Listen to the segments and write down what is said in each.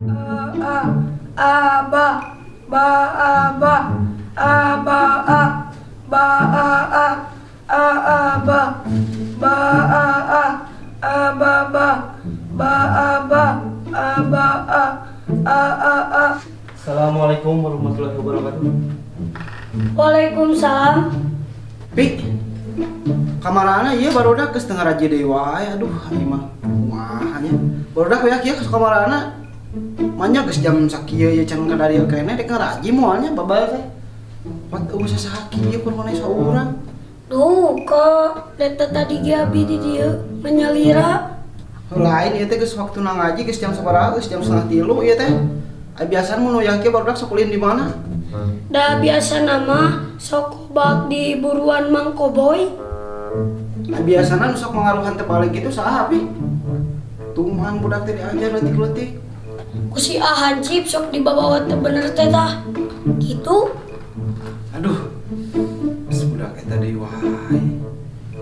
A A ba ba A ba A ba A ba A A A A ba ba A A A ba ba ba A ba A ba A A A A. Assalamualaikum warahmatullahi wabarakatuh. Waalaikumsalam. Pi, kamarana ieu barudak geus teu ngaraji deui wae. Aduh, ieu mah kumaha nya. Barudak we kieu kamarana. Manya geus jam sakieu ieu can ka dieu keneh dek ngaraji moal nya babal teh. Wat eueuh saha kieu kur maneh saurang. Duh, kok deta tadi ge abi di dieu menyalira. Lain ieu teh geus waktuna ngaji geus jam sabaraha geus jam 2:30 ieu teh. Ai biasana mun nu kieu barudak sok ulin di mana? Da biasa nama sok bak di buruan Mang Koboy. Nah, biasana nu sok mangaruhan teh balik gitu saha pi? Tuman budak teh diajar leutik-leutik. Ku si Ahancip sok dibawa teh bener teh tah. Gitu. Aduh. Geus budak eta deui wae.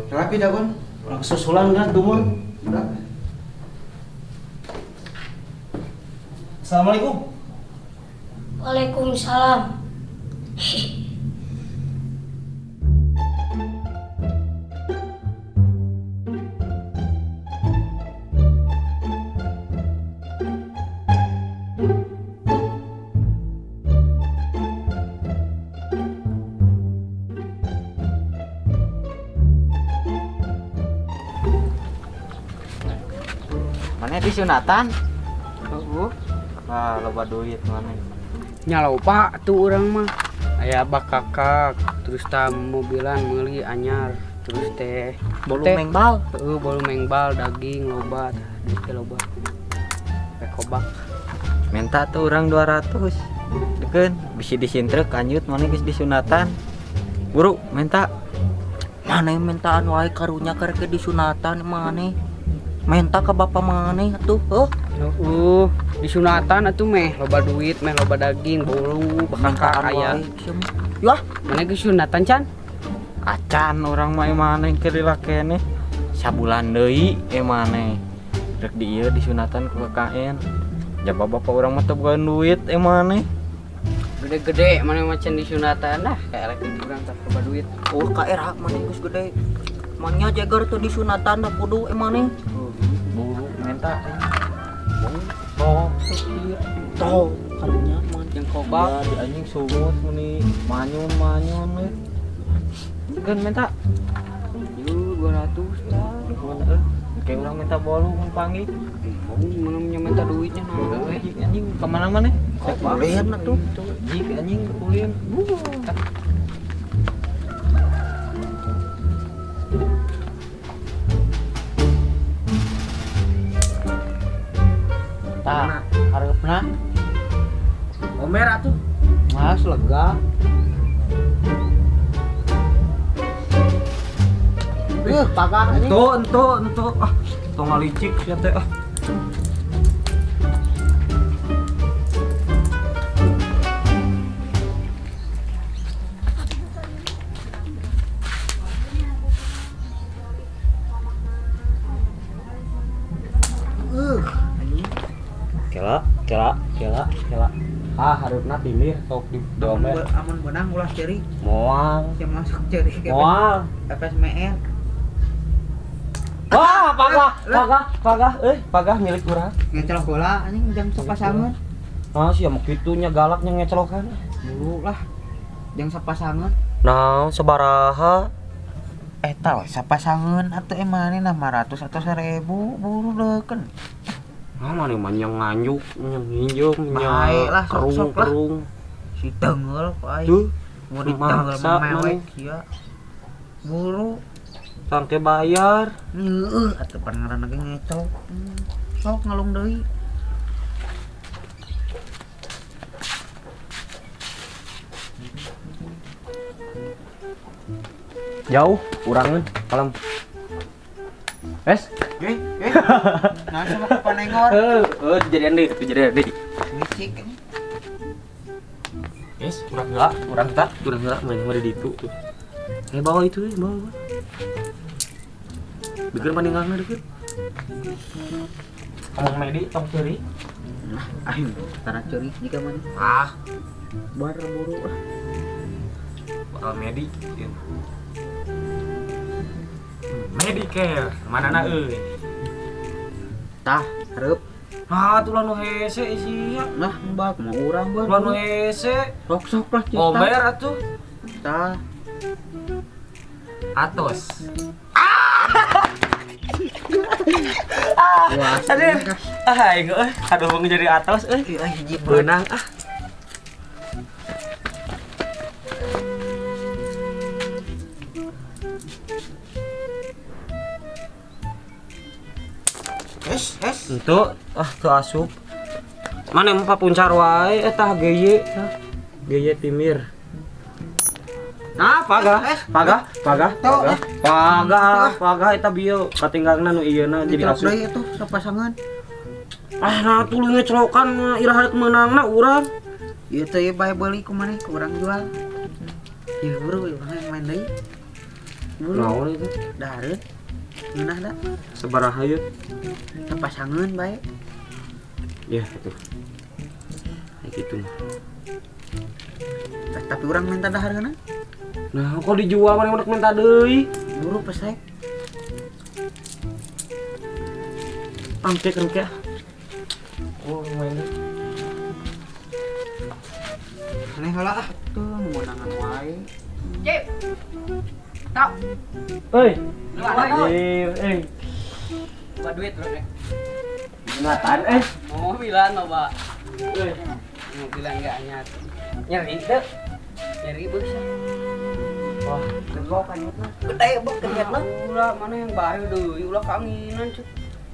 Rapi dagon, urang susulan kan tuman budak. Assalamualaikum. Waalaikumsalam. Mana di sunatan? Heeh. Wah, loba duit mana? Nya loba tuh urang mah. Aya bakakak, terus ta mobilan meuli anyar, terus teh bolu mengbal. Heeh, bolu mengbal, daging loba, duit teh loba. Rekobak. Minta tuh urang 200. Deukeun, bisi disintrek kanjut mana geus disunatan. Buru, minta. Mana mintaan wae karunya keur ke disunatan maneh. Minta ke bapak maneh atuh, heuh. Heeh, disunatan atuh meh loba duit, meh loba daging, bolu, bakakak aya. Yah, maneh geus sunatan can? Acan urang mah maneh keur dilakene. Sabulan deui maneh. Rek di ieu disunatan ku KKN. Jaba bapak urang mah teu boga duit maneh. Gede-gede maneh mah can disunatan dah, kayak rek urang teh loba duit. Oh, ka era maneh geus gede. Manya jagar teu disunatan da kudu maneh. Buru minta. Oh, toh karunya man jeung kobak. Ya, di anjing sungut meni manyun-manyun we. Keun minta. Yu 200 tah. Heeh. Kayak urang minta bolu mun panggih. Mun minta duitnya nah we. Anjing ka mana maneh? Ulin atuh. Jik anjing ulin. Tah, hareupna. Omer atuh. Mas lega. Pagah anjing. Ento ah, tong ngalicik sia teh ah. Anjing. Kela, kela, kela, kela. Ah, hareupna timir sok di domer. Amun beunang ulah ceri. Moal. Sia masuk ceri ke. Moal. FSMR. Wah, pagah, pagah, pagah, pagah milik urang. Ngecelok bola anjing jang sapasangan. Ah, sia mah kitu nya galaknya ngecelokan. Buru lah. Jang sapasangan. Naon sabaraha? Eta we sapasangan atuh emane 500 atau 1000 buru deukeun. Ah, mana mah nya nganjuk, nya nginjem, nya kerung-kerung. Si tengeul ku aing. Tuh, mau ditengeul mah mewek sia. Buru sampai bayar. Heeh, atuh pan ngaranna ge ngecok. Sok ngalung deui. Jauh urangeun kalem. Es? Nah, sama ku panengor. Heeh, dijadian deui, dijadian deui. Licik. Es, urang heula, urang tak, urang heula main mah di ditu tuh. Bawa itu, bawa. Bikin paninggalna deukeut. Ngomong medi tong curi. Nah, aing tara curi jika mana? Ah, bar buru ah. Bakal medi. Medicare, manana euy. Tah, hareup. Nah, tuh nu hese sia. Nah, mbak mau urang bar. Ulah nu hese. Sok-sok lah cita. Omer atuh. Tah. Atos. Wah, aduh. Ah, aing euy. Aduh mau jadi atos euy. Hiji beunang ah. Es, es. Entu, ah teu asup. Mana empat puncar wae eta GY, tah. GY Timir. Nah, pagah, pagah, pagah, pagah, pagah, pagah eta bieu katinggalna nu ieuna jadi asup. Deui atuh sapasangan. Ah, nah tuluy ngeclokan iraha meunangna urang. Ieu teh bae beuli ku maneh ku urang jual. Ieu buru urang main deui. Buru. Naon itu? Dahareun. Ngeunah da. Sabaraha ieu? Sapasangan bae. Ya, atuh. Kayak gitu mah. Tapi urang minta dahareunna. Nah, kok dijual mana udah minta deui? Buru pesek. Angke engke. Oh, mainnya. Aneh heula ah, tuh meunangan wae. Cip. Tok. Euy. Eh. Loba duit lo deh. Sunatan eh. Mobilan loba. Euy. Mobilan enggak anyar. Nyeri teu? Nyeri beusah. Wah, tegok kanyutna. Gede bek kenyatna. Ulah mana yang baru deui, ulah kanginan cuk.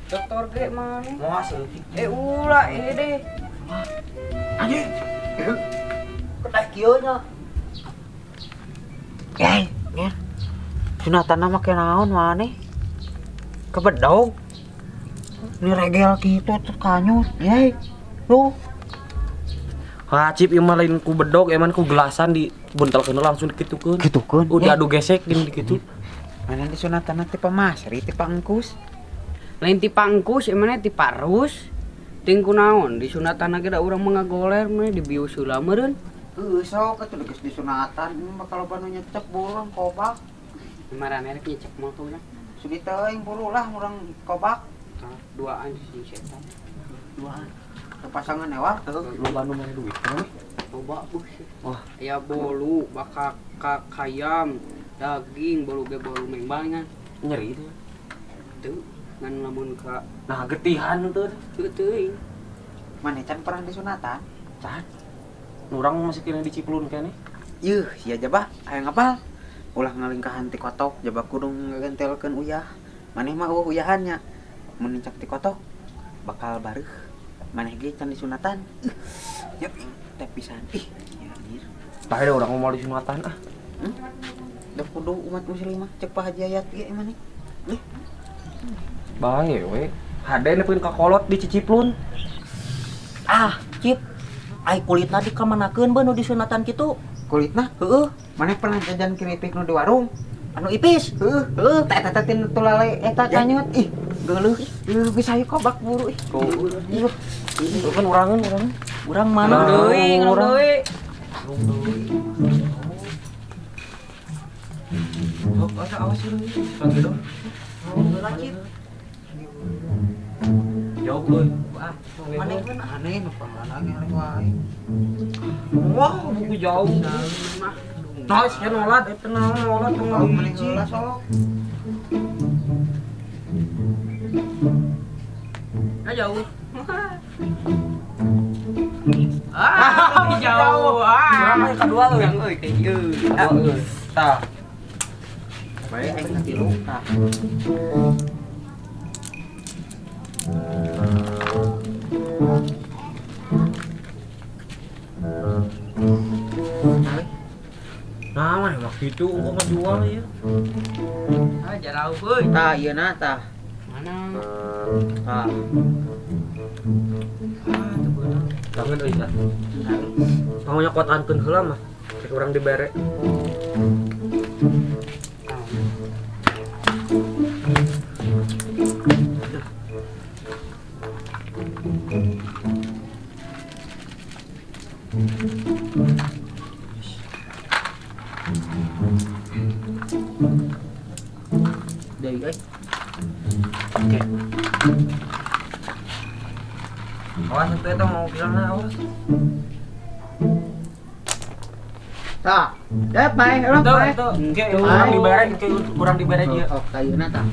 Dokter ge mana? Moal seutik. Ulah eh deh. Anjing. Gede kieu nya. Eh, nya. Sunatan make naon maneh? Kebedog. Ini regel kitu terkanyut. Yey. Lu. Wajib ieu mah lain ku bedog, eman ku gelasan di buntelkeun langsung dikitukeun. Kitukeun. Udah adu gesek gini dikitu. Mana di sunatan teh pamasri teh pangkus. Lain ti pangkus, emangnya ti parus. Ting kunaon di sunatan ge da urang mah ngagoler mah dibius heula meureun. Heuh sok atuh geus di sunatan bakal loba nu nyecep burung kobak. Marane rek nyecep mah tuh nya. Sugih teuing buru lah urang kobak. Tah duaan si setan. Duaan. Pasangan ewa tuh loba nu mere duit kan. Loba beuh. Wah, aya bolu, bakak kayam, daging, bolu ge bolu mengbal ngan. Nyeri teh. Teu ngan lamun ka nah getihan tuh. Teu teuing. Maneh can pernah disunatan? Can. Urang masih kena diciplun keneh. Yeuh, sia jabah hayang apal. Ulah ngalingkahan ti kotok, jabah kudu ngagentelkeun uyah. Maneh mah eueuh uyahannya. Mun nincak ti kotok bakal bareuh. Maneh ge can disunatan. Yuk, teh pisan. Ih, ya anjir. Tah da urang mau disunatan ah. Da kudu umat muslim mah cek Pak Haji Ayat ge maneh. Ih. Bae we. Hade nepikeun ka kolot di ciciplun. Ah, Cip. Ai kulitna dikamanakeun beuh nu disunatan kitu? Kulitna? Heueuh. Maneh pernah jajan keripik nu di warung? Anu ipis? Heueuh. Heueuh, teh eta teh tulale eta kanyut. Ih, geuleuh. Geuleuh geus hayu kobak buru ih. Ih. Itu kan urangan, urangan. Urang mana? Deui, ngeuleuh deui. Sok asa awas ieu. Panggil dong. Lacit. Jauh euy. Ah, maneh kan aneh nu pangalan ge wae. Wah, buku jauh. Nah, sia nolad eta naon nolad tong maneh heula sok. Ah jauh. Ah, jauh. Ah, urang kadua euy. Urang euy ka ieu. Kadua euy. Tah. Bae aing katilu tah. Nah, mana mah kitu kok ngajual ieu. Ah, jauh euy. Tah, ieu na tah. Mana? Tah. Ah, teu beunang. Bangun euy ah. Mau nyokotankeun heula mah. Cek urang dibere. Deui euy. Oke. Awas itu eta mau bilangna awas. Tah. Ya pae, urang pae. Engke urang dibere, engke urang dibere ieu. Oh, kayuna tah.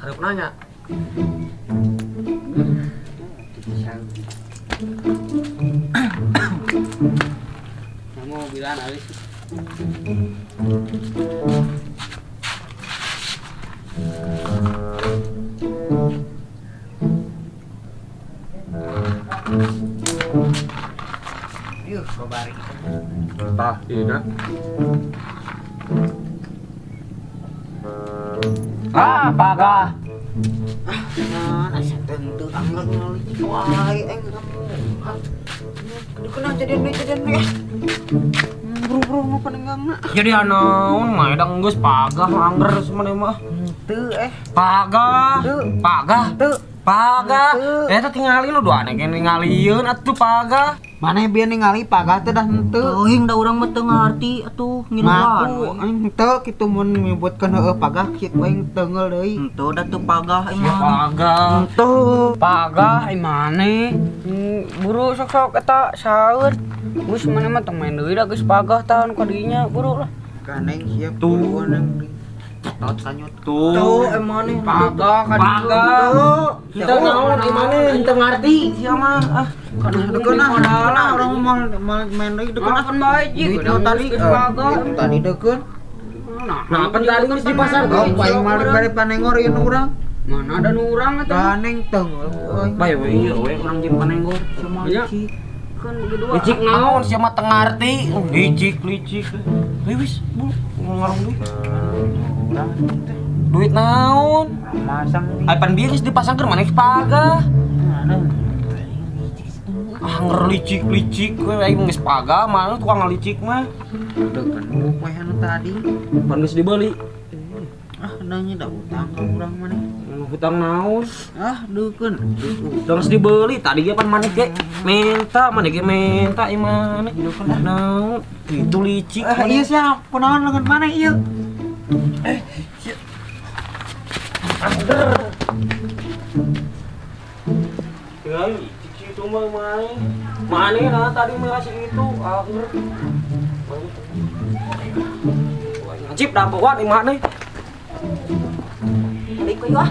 Hareup nanya. Mau bilang alis. Yuh, babari. Tah, ieu. Ah, pagah. Ah, nah, asa teu anggar ngalicik wae aing kamu. Kena jadian deui. Buru-buru mau penenggangna. Jadi anaon mah da geus pagah angger maneh mah. Henteu eh. Pagah. Pagah. Teu. Pagah. Eta tingali lu doa nek ningalieun atuh pagah. Maneh bieu ningali pagah teh dah henteu. Teuing da urang mah teu ngarti atuh ngiluan. Ngaku aing henteu kitu mun nyebutkeun heueuh pagah kieu aing teunggeul deui. Henteu da teu pagah imah. Pagah. Henteu. Pagah imane. Buru sok-sok eta saeur. Geus maneh mah tong main deui da geus pagah tahun ka dinya buru lah. Ganeng siap tuh. Tot sanyut tuh. Tuh emane pagah ka pagah. Henteu naon imane henteu ngarti sia mah. Ah, dekeun ah urang mah main deui dekeun ah. Bae ji. Duit tadi tadi dekeun. Nah, pan tadi geus di pasar. Oh, paling mah bari panengor ieu nu urang. Mana ada nu urang eta? Ganeng teunggeul. Bae we ieu we urang jeung panenggor. Nya. Kan begitu. Licik naon sia mah teu ngarti. Licik licik. Wis, bu, ngarung duit. Duit naon? Masang. Ai pan bieu geus dipasangkeun maneh pagah. Ah licik licik we aing geus pagah mana tukang licik mah. Dekeun poe anu tadi. Pan geus dibeli. Ah nanya da utang ka urang maneh. Hutang naon? Ah dekeun. Geus dibeli tadi ge pan maneh ge minta, maneh ge minta ieu maneh. Naon? Kitu licik. Ah ieu sia kunaon leungeun maneh ieu? Eh, sia. Angger. Ya licik itu mah maneh. Maneh nah tadi merasa itu angger. Ngajib dah bawa di maneh. Balik ku ah.